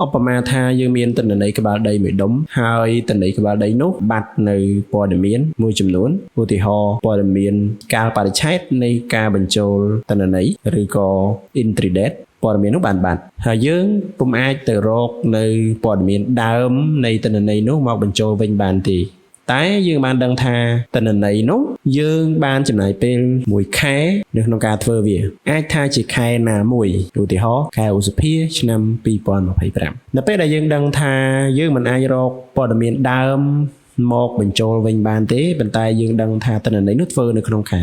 ឧបមាថាយើងមានទិន្នន័យក្បាលដីមួយដុំហើយទិន្នន័យក្បាលដីនោះបាត់នៅព័ត៌មានមួយចំនួនឧទាហរណ៍ព័ត៌មានកាលបរិច្ឆេទនៃការបញ្ចូលទិន្នន័យឬក៏ entry date ព័ត៌មាននោះបានបាត់ហើយយើងពុំអាចទៅរកនៅព័ត៌មានដើមនៃទិន្នន័យនោះមកបញ្ចូលវិញបានទេតែយើងបានដឹងថាទិន្នន័យនោះយើងបានចំណាយពេលមួយខែនៅក្នុងការធ្វើវាអាចថាជាខែណាមួយឧទាហរណ៍ខែឧសភាឆ្នាំ2025នៅពេលដែលយើងដឹងថាយើងមិនអាចរកព័ត៌មានដើមមកបញ្ចូលវិញបានទេប៉ុន្តែយើងដឹងថាទិន្នន័យនោះធ្វើនៅក្នុងខែ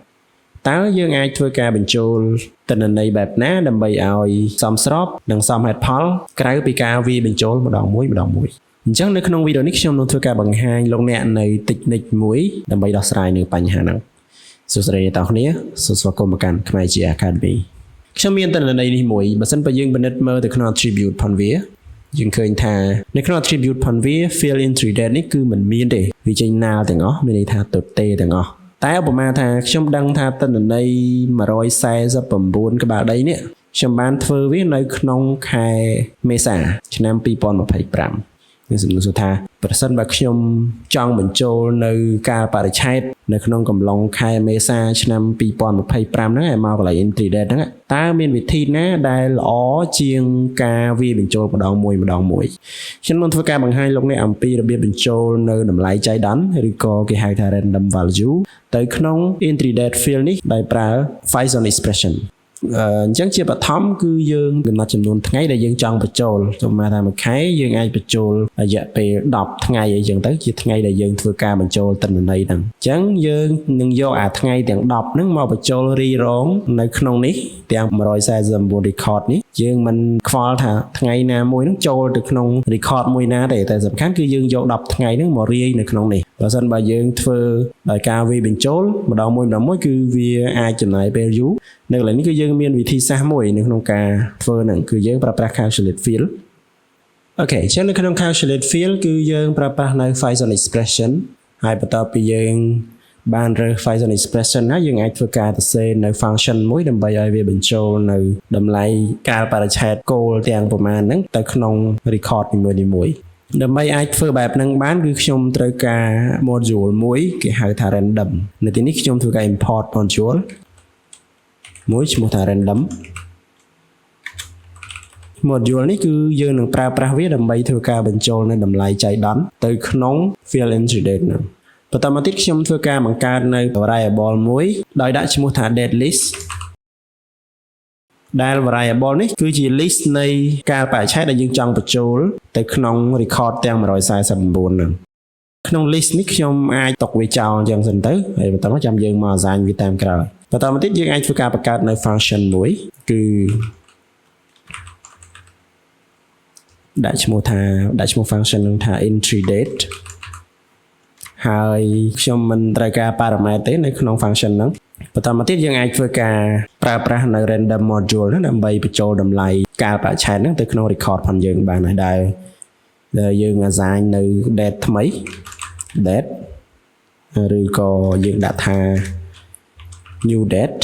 5តើយើងអាចធ្វើការបញ្ចូលទិន្នន័យបែបណាដើម្បីឲ្យសមស្របនិងសមហេតុផលក្រៅពីការវាយបញ្ចូលម្ដងមួយម្ដងមួយអញ្ចឹងនៅក្នុងវីដេអូនេះខ្ញុំនឹងធ្វើការបង្ហាញលោកអ្នកនៅ technique មួយដើម្បីដោះស្រាយនៅបញ្ហាហ្នឹងសួស្តីអ្នកទាំងអស់គ្នាសូមស្វាគមន៍មកកាន់ខ្មែរជា Academy ខ្ញុំមានទិន្នន័យនេះមួយបើសិនបើយើងពិនិត្យមើលទៅក្នុង attribute ផងវាយើងឃើញថានៅក្នុង attribute ផងវា field entry date នេះគឺមិនមានទេវាចេញ null ទាំងអស់មានន័យថាទទេទាំងអស់តែឧបមាថាខ្ញុំដឹងថាទិន្នន័យ149ក្បាលដីនេះខ្ញុំបានធ្វើវានៅក្នុងខែមេសាឆ្នាំ2025នឹងសំណួរសួរថាប្រសិនបើខ្ញុំចង់បញ្ចូលនៅកាលបរិច្ឆេទនៅក្នុងកំឡុងខែមេសាឆ្នាំ2025ហ្នឹងឲ្យមកកន្លែង entry date ហ្នឹងតើមានវិធីណាដែលល្អជាងការវាយបញ្ចូលម្ដងមួយម្ដងមួយខ្ញុំនឹងធ្វើការបង្ហាញលោកអ្នកអំពីរបៀបបញ្ចូលនៅតម្លៃចៃដន្យឬក៏គេហៅថា random value ទៅក្នុង entry date field នេះដោយប្រើ Python expression អញ្ចឹងជាបឋមគឺយើងកំណត់ចំនួនថ្ងៃដែលយើងចង់បញ្ចូលឧបមាថាមួយខែយើងអាចបញ្ចូលរយៈពេល10ថ្ងៃអីចឹងទៅជាថ្ងៃដែលយើងធ្វើការបញ្ចូលទិន្នន័យហ្នឹងអញ្ចឹងយើងនឹងយកអាថ្ងៃទាំង10ហ្នឹងមកបញ្ចូលរីរងនៅក្នុងនេះទាំង149 record នេះយើងមិនខ្វល់ថាថ្ងៃណាមួយហ្នឹងចូលទៅក្នុង record មួយណាទេតែសំខាន់គឺយើងយក10ថ្ងៃហ្នឹងមករាយនៅក្នុងនេះបើសិនបើយើងធ្វើដោយការវាយបញ្ចូលម្ដងមួយម្ដងមួយគឺវាអាចចំណាយពេលយូរនៅកន្លែងនេះគឺយើងមានវិធីសាស្ត្រមួយនៅក្នុងការធ្វើហ្នឹងគឺយើងប្រើប្រាស់ calculate field OK អញ្ចឹងនៅក្នុង calculate field គឺយើងប្រើប្រាស់នៅ Python expression ហើយបន្ទាប់ពីយើងបានរើស Python expression ហើយយើងអាចធ្វើការសរសេរនៅ function មួយដើម្បីឲ្យវាបញ្ចូលនៅតម្លៃកាលបរិច្ឆេទគោលទាំងប្រមាណហ្នឹងទៅក្នុង record នីមួយៗដើម្បីអាចធ្វើបែបហ្នឹងបានគឺខ្ញុំត្រូវការ module មួយគេហៅថា random នៅទីនេះខ្ញុំធ្វើការ import module មួយឈ្មោះថា random module នេះគឺយើងនឹងប្រើប្រាស់វាដើម្បីធ្វើការបញ្ចូលនៅតម្លៃចៃដន្យទៅក្នុង field entry date ហ្នឹងបន្តមកទៀតខ្ញុំធ្វើការបង្កើតនៅ variable មួយដោយដាក់ឈ្មោះថា date list ដែល variable នេះគឺជា list នៃកាលបរិច្ឆេទដែលយើងចង់បញ្ចូលទៅក្នុង record ទាំង149ហ្នឹងក្នុង list នេះខ្ញុំអាចទុកវាចោលអញ្ចឹងសិនទៅហើយបន្តមកចាំយើងមក assign វាតាមក្រោយបន្តមកទៀតយើងអាចធ្វើការបង្កើតនៅ function មួយគឺដាក់ឈ្មោះថាដាក់ឈ្មោះ function នឹងថា entry date ហើយខ្ញុំមិនត្រូវការ parameter ទេនៅក្នុង function ហ្នឹងបន្តមកទៀតយើងអាចធ្វើការប្រើប្រាស់នៅ random module ហ្នឹងដើម្បីបញ្ចូលតម្លៃកាលបរិច្ឆេទហ្នឹងទៅក្នុង record ផងយើងបានហើយដែលយើង assign នៅ date ថ្មី date ឬក៏យើងដាក់ថា new date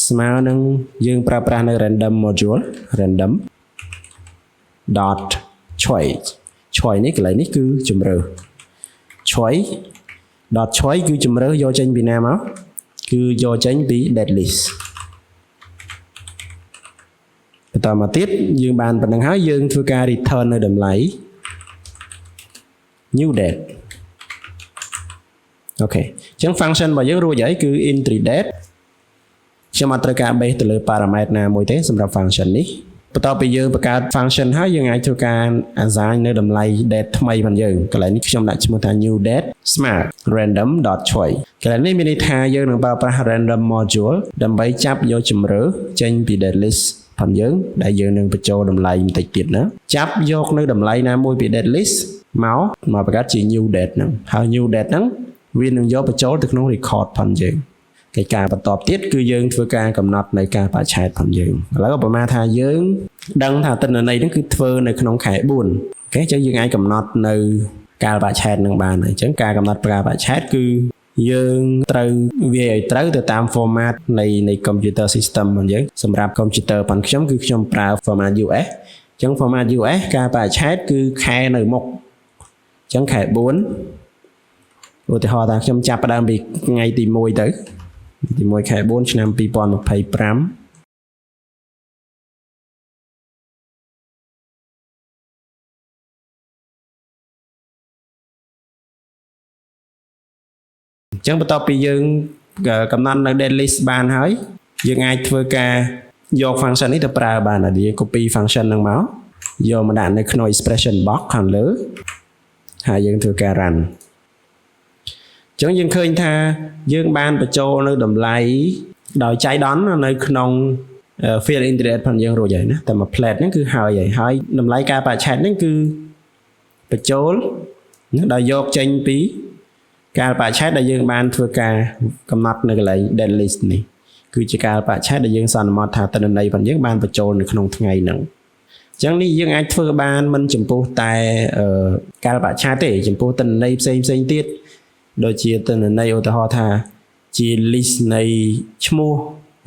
ស្មើនឹងយើងប្រើប្រាស់នៅ random module random dot choice choice នេះកន្លែងនេះគឺជំរើស choice dot choice គឺជំរើសយកចេញពីណាមកគឺយកចេញពី date list បន្តមកទៀតយើងបានប៉ុណ្្នឹងហើយយើងធ្វើការ return នៅតម្លៃ new date OK អញ្ចឹង function របស់យើងរួចហើយគឺ entry date ខ្ញុំអត់ត្រូវការ base ទៅលើ parameter ណាមួយទេសម្រាប់ function នេះបន្ទាប់ពីយើងបង្កើត function ហើយយើងអាចធ្វើការ assign នៅតម្លៃ date ថ្មីរបស់យើងកន្លែងនេះខ្ញុំដាក់ឈ្មោះថា new date ស្មើ random.choice កន្លែងនេះមានន័យថាយើងនឹងប្រើប្រាស់ random module ដើម្បីចាប់យកជំរើសចេញពី date list ផងយើងដែលយើងនឹងបញ្ចូលតម្លៃបន្តិចទៀតណាចាប់យកនៅតម្លៃណាមួយពី date list មកមកបង្កើតជា new date ហ្នឹងហើយ new date ហ្នឹងវានឹងយកបញ្ចូលទៅក្នុង record ផងយើងកិច្ចការបន្តទៀតគឺយើងធ្វើការកំណត់នៅកាលបរិច្ឆេទផងយើងឥឡូវឧបមាថាយើងដឹងថាទិន្នន័យហ្នឹងគឺធ្វើនៅក្នុងខែ4 OK អញ្ចឹងយើងអាចកំណត់នៅកាលបរិច្ឆេទនឹងបានអញ្ចឹងការកំណត់កាលបរិច្ឆេទគឺ យើងត្រូវវាយឲ្យត្រូវទៅតាម format នៃ computer system របស់យើងសម្រាប់ computer ប៉ុនខ្ញុំគឺខ្ញុំប្រើ format US អញ្ចឹង format US កាលបរិច្ឆេទគឺខែនៅមុខអញ្ចឹងខែ4ឧទាហរណ៍ថាខ្ញុំចាប់ផ្ដើមពីថ្ងៃទី1ទៅទី1ខែ4ឆ្នាំ2025អញ្ចឹងបន្ទាប់ពីយើងកំណត់នៅ date list បានហើយយើងអាចធ្វើការយក function នេះទៅប្រើបានហើយយើង copy function ហ្នឹងមកយកមកដាក់នៅក្នុង expression box ខាងលើហើយយើងធ្វើការ run អញ្ចឹងយើងឃើញថាយើងបានបញ្ចូលនៅតម្លៃដោយចៃដន្យនៅក្នុង field entry date ផងយើងរួចហើយណាតែមួយ ភ្លែត ហ្នឹងគឺហើយហើយហើយតម្លៃកាលបរិច្ឆេទហ្នឹងគឺបញ្ចូលណាដោយយកចេញពីកាលបរិច្ឆេទដែលយើងបានធ្វើការកំណត់នៅកន្លែង date list នេះគឺជាកាលបរិច្ឆេទដែលយើងសន្មតថាទិន្នន័យរបស់យើងបានបញ្ចូលនៅក្នុងថ្ងៃហ្នឹងអញ្ចឹងនេះយើងអាចធ្វើបានមិនចំពោះតែកាលបរិច្ឆេទទេចំពោះទិន្នន័យផ្សេងផ្សេងទៀតដូចជាទិន្នន័យឧទាហរណ៍ថាជា list នៃឈ្មោះ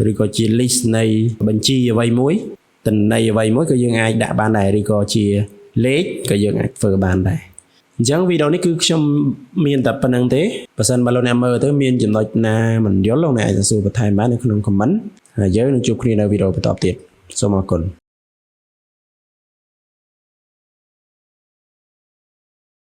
ឬក៏ជា list នៃបញ្ជីអ្វីមួយទិន្នន័យអ្វីមួយក៏យើងអាចដាក់បានដែរឬក៏ជាលេខក៏យើងអាចធ្វើបានដែរអញ្ចឹងវីដេអូនេះគឺខ្ញុំមានតែប៉ុណ្ណឹងទេបើសិនបើលោកអ្នកមើលទៅមានចំណុចណាមិនយល់លោកអ្នកអាចសួរបន្ថែមបាននៅក្នុង comment ហើយយើងនឹងជួបគ្នានៅវីដេអូបន្តទៀតសូមអរគុណ។